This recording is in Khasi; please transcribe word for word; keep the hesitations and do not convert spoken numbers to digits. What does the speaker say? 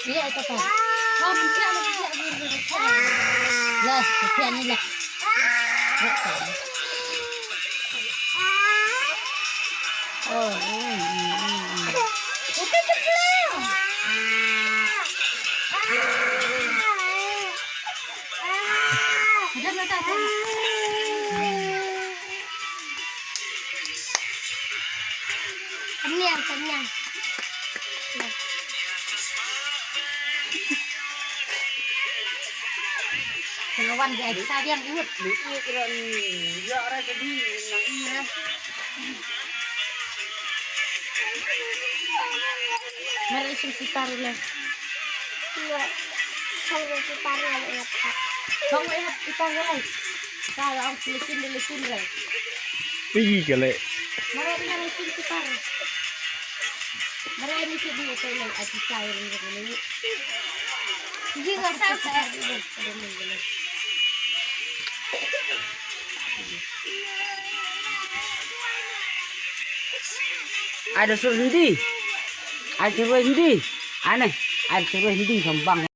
Iya, ito pa. Oh, pagkano, pagkano, pagkano. Lah, pagkano lah. Oh, mm, mm, mm, mm. Ito, ito, ito. Kenyang, kenyang. Keluar dia bisa dia urut. Ni kira ni, ya, orang tadi nak ni, eh. Mari isi sitar ni. Iya. Kong isi sitar ni, iya. Kong isi sitar ni. Kalau ang selesin, selesin ni. Pergi ke lek. Mari isi sitar. Mari isi di hotel ni, ati cai ni, ni. Ji nggak sah. Ada suruh Hindi. Ada suruh Hindi. Aneh. Ada suruh Hindi sambang.